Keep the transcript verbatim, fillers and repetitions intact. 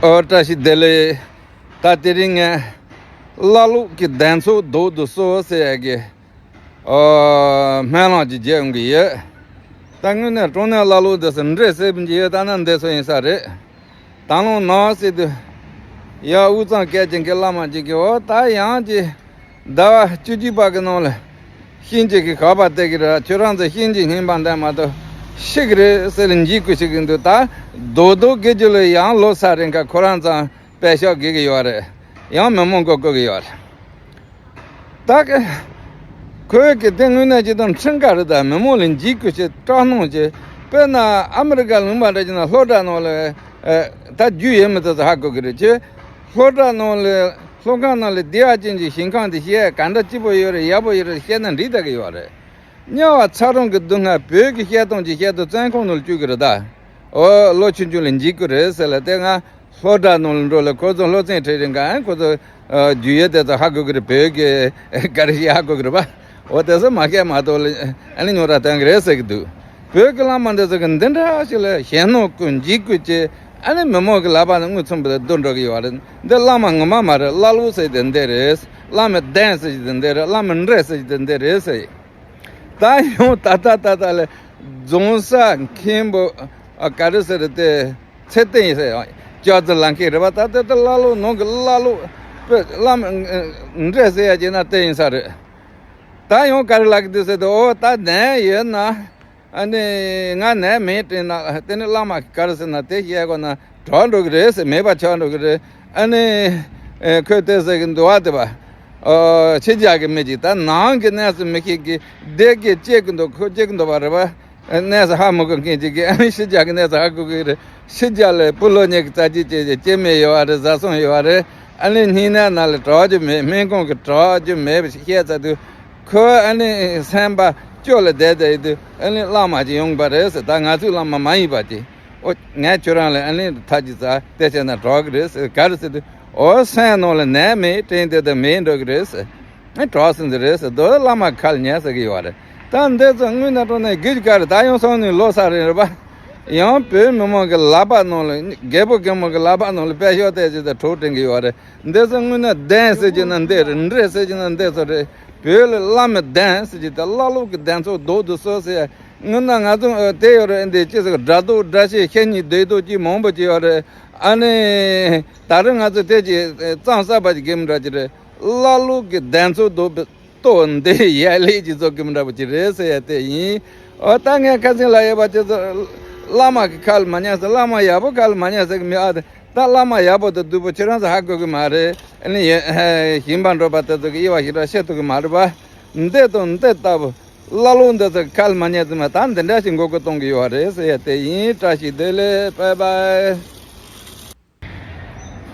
ཨོ་བཀྲ་ཤིས་བདེ་ལེགས། ད་དེ་རིང་ངས་བླ་ལུག་གི་གདན་ཚོགས་རྡོག་ཏུ་གསོལ་ཟེར་ཡ་གི་ཨོ་སྨོན་ལམ་ཅིག་རྒྱག་ཡོང་གི་ཡོད། ད་དངོས་གནས་དྲང་གནས་བླ་ལུག་འདི་ཚོ་འདྲེ་ཟེར་བ་ཅིག་ཡོད། ད་ན་འདི་ཚོ་ཡིན་ས་རེད། དང་བླངས་གནང་ཟེར་དུས་ཡ་དབུས་གཙང་སྐད་ཅན་གྱི་བླ་མ་ཅིག་གིས་ཨོ་ད་ཡང་ཅིག་ཟླ་བ་བཅུ་གཅིག་པ་གི་ནང་ལ་ཤིང་གཅིག་གི་ཁ་པར་སྟེར་གི་རེད། ཁྱོད་རང་ཚོ་ཤིང་གཅིག་སྙིང་པ་འདི་མ་གཏོགས་ཤི་གི་རེད་ཟེར་ལ་འཇིགས་སྐུལ་བྱེད་ཀྱི་འདུག་ད་རྡོག་རྡོག་དགེ་རྒྱུ་ལ་ཡང་ལོ་ས་རིང་ཁ་ཁོ་རང་ཚང་པད་ཤག་དགོས་ཀྱི་ཡོད་རེད། ཡང་མི་མང་མགོ་སྐོར་གྱི་ཡོད་རེད། ད་གི་ཁོས་གི་དེ་དངོས་གནས་ཅིག་དང་ཁྲིམས་ཀ་རེད། ད་མི་མང་ལ་འཇིགས་སྐུལ་བྱེད་སྐྲག་སྣང་བྱེད། དཔེར་ན་ཨ་མི་རི་ཀ་ལུང་པ་འདྲ་ཅིག་ན་སློབ་གྲྭ་ནང་ལ་ཨ་ད་རྒྱུས་ཡོད་མེད་དེ་ཚོ་ཧ་གོ་གི་རེད། ཁྱོད་སློབ་གྲྭ་ནང་ལ་སློབ་ཁང་ནང་ལ་བསྡད་ཡ་ཅན་གྱི་ཞིང་ཁམས་དེ་བཤད་ག་འདྲ་སྐྱིད་པོ་ཡོད་རེད། ཡག་པོ་ཡོད་རེད་བཤད་ན་འགྲིག་ད་གི་ཡོད་རེད། དམྱལ་བ་ཚ་གྲང་གི་སྡུག་བསྔལ་བོད་ཀྱི་བཤད་སྟངས་ཀྱི་བཤད་དུས་བཙོན་ཁང་ནང་ལ་བཅུག་གི་རེད་ད། ཨོ་ལོ་ཆུང་ཆུང་ལ་འཇིགས་སྐུལ་རེད་ཟེར་ལ། དེ་ང་སློབ་གྲྭ་ནང་ལ་འགྲོ་ལ་ཁོ་ཚོ་སློབ་ཚན་ཁྲིད་རིང་ག་ཁོ་ཚོ་རྒྱུས་ཡོད་དེ་ཚོ་ཧ་གོ་གི་རེད། བོད་ཀྱི་ག་རེ་ཞིག་ཧ་གོ་གི་རེད་པ། འོ་དེ་ཚོ་མ་བཤད་མ་གཏོགས་ལ་ཨ་ནི་ཉོ་ར་བཏང་གི་རེད་ཟེར་གི་འདུག་བོད་ཀྱི་བླ་མ་འདི་ཚོ་གི་འདི་འདྲ་ཞིག་ལ་ཞེད་སྣང་སྐུལ་འཇིགས་སྐུལ་བྱེད། ཨ་ནི་མི་མང་གི་ལག་པ་ནས་དངུལ་ཚོམ་པ་དང་བསྡུ་འགྲོ་གི་ཡོད་རེད། འདི་བླ་མ་ངོ་མ་མ་རེད། བླ་ལུག་ཟེར་དེ་འདི་རེད། བླ་མའི་གདན་ཟེར་གྱི་དེ་འདི་རེད། བླ་མའི་འདྲེ་ཟེར་གྱི་དེ་འདི་རེད་ཟེར། ད་ཡང་ད་ལྟ་ད་ལྟ་ལ་རྫོང་ས་མཁན་པོ་ཨ་ག་རེ་ཟེར་དེ་ཚེ་བརྟན་ཟེར་ཡང་ལྕགས་རྩི་ལ་མཁན་རེད་པ། ད་ལྟ་ད་བླ་ལུག་ནང་གི་བླ་ལུག་དཔེ་བླ་མ་འདྲེ་ཟེར་ཡ་བྱས་ན་དེ་ཡིན་ས་རེད། ད་ཡང་ག་རེ་ལབ་གི་འདུག་ཟེར་དུས་ཨོ་ད་ནད་ཡོད་ན་ཨ་ནི་ང་ནད་མེད་དྲན་ན་དེ་ནི་བླ་མ་གི་ག་རེ་ཟེར་ན་དེ་བཤད་དགོས་ན་གྲོགས་འགྲོ་གི་རེད་ཟེར། མེད་པ་ཆགས་འགྲོ་གི་རེད། ཨ་ནི་ཨེ་ཁོས་དེ་ཟེར་གི་འདུག་བ། དེ་བ་ཨོ་ཕྱི་རྒྱལ་གི་མི་ཅིག་ད་ནང་གི་གནས་སུ་མི་ཤེས་གི་བསྡད་གི་སྐྱེ་གི་འདུག་ཁོ་སྐྱེ་གི་འདུག་བ་རེད་བ། གནས་སུ་ཧ་མི་གོ་མཁན་ཅིག་གིས་ཨ་ནི་ཕྱི་རྒྱལ་གི་གནས་སུ་ཧ་གོ་གི་རེད། ཕྱི་རྒྱལ་ལ་བུ་ལོ་ཉེར་གཅིག་རྩ་གཅིག་བྱས་ཀྱི་སྐྱེ་དམན་ཡོད་བ་རེད། བཟའ་ཚང་ཡོད་བ་རེད། ཨ་ནི་སྙིང་ནད་ན་ལ་གྲོགས་ཀྱི་མེད། སྨན་ཁང་གི་གྲོགས་ཀྱི་མེད་པ་ཞིག་བཤད་ཚར་དུས་ཁོ་ཨ་ནི་སེམས་པ་སྐྱོ་ལ་བསྡད་བསྡད་ཡོད་དུས་ཨ་ནི་བླ་མ་ཅིག་ཡོང་པ་རེད་ཟེར། ད་ང་ཚོའི་བླ་མ་མ་ཡིན་པ་ཅིག་ཨོ་ངས་ཁྱོད་རང་ལ་ཨ་ནི་ཐག་ཅིག་ཟ་དེ་བྱས་ན་གྲོགས་གི་རེད་ཟེར། ག་རེ་ཟེར་དུས་ཨོ་སེམས་ནང་ལ་ནད་མེད་དྲན་དེ་ད་མེད་འགྲོ་གི་རེད་ཟེར། ཨེ་གྲོགས་སུ་འདི་རེད་ཟེར། དོ་བླ་མ་ཁ་ལ་ཉན་ཟེར་གི་ཡོད་རེད། ད་འདི་ཚོ་དངོས་གནས་དྲང་གནས་དགེ་རྒན་རེད། ད་ཡང་སང་ནས་ལོ་གསར་རེད་རེད་པ། ཡང་བོད་མི་མང་གི་ལག་པ་ནང་ལ་རྒད་པོ་རྒན་མོ་གི་ལག་པ་ནང་ལ་དཔེ་ཤོག་བལྟས་ཟེར་ད་གྲོགས་དྲན་གི་ཡོད་རེད། འདི་ཚོ་དངོས་གནས་གདན་ཟེར་གྱི་ན་འདི་རེད། འདྲེ་ཟེར་གྱི་ན་འདི་ཚོ་རེད། བོད་ལ་བླ་མའི་གདན་ཟེར་གྱི་ད་བླ་ལུག་གི་གདན་ཚོགས་རྡོག་ཏུ་གསོལ་ཟེར། དངོས་གནས་ང་ཚོ་དེ་ཡོད་རེད། འདི་ཅི་ཟེར་དགྲ་ལྡོག་དགྲ་ཤེས་ཤེས་ཉིད་སྡེ་གཏོགས་ཀྱི་མང་པོ་ཅིག་ཡོད་རེད། ཨ་ནི་ད་རེས་ང་ཚོ་དེ་ཅི་གཙང་གསར་པ་ཅིག་གི་མི་འདྲ་ཅིག་རེད། བླ་ལུག་གི་གདན་ཚོགས་རྡོག་པའི་ལྟོ་འདི་ཡ་ལེ་ཅིག་ཚོགས་ཀྱི་མི་འདྲ་པོ་ཅིག་རེད་ཟེར་ཡ་དེ་ཡིན། ཨོ་ད་ངས་ཁ་སང་ལ་ཡོད་པ་ཅི་ཚོ་བླ་མ་གི་ཁ་ལ་མ་ཉན་ཟེར། བླ་མ་ཡག་པོ་ཁ་ལ་མ་ཉན་ཟེར་གི་མི་ཨ། ད་བླ་མ་ཡག་པོ་དང་སྡུག་པོ་ཁྱེད་རང་ཚོ་ཧ་གོ་གི་མ་རེད། ཨ་ནི་ཡ་ཞིང་པ་འགྲོ་པ་དེ་ཚོ་གི་དབྱེ་བ་ཞེ་དྲག་ཤེས་ཐུབ་གི་མ་རེད་པ། འདི་དང་འདི་ལྟ་བུ་བླ་ལུག་འདི་ཚོ་ཁ་ལ་མ་ཉན་ཟེར་མ། ད་འདི་འདྲ་ཞིག་མགོ་སྐོར་གཏོང་གི་ཡོད་རེད་ཟེར་ཡ་དེ་ཡིན། བཀྲ་ཤིས་བདེ་ལེགས། པའི་པའི།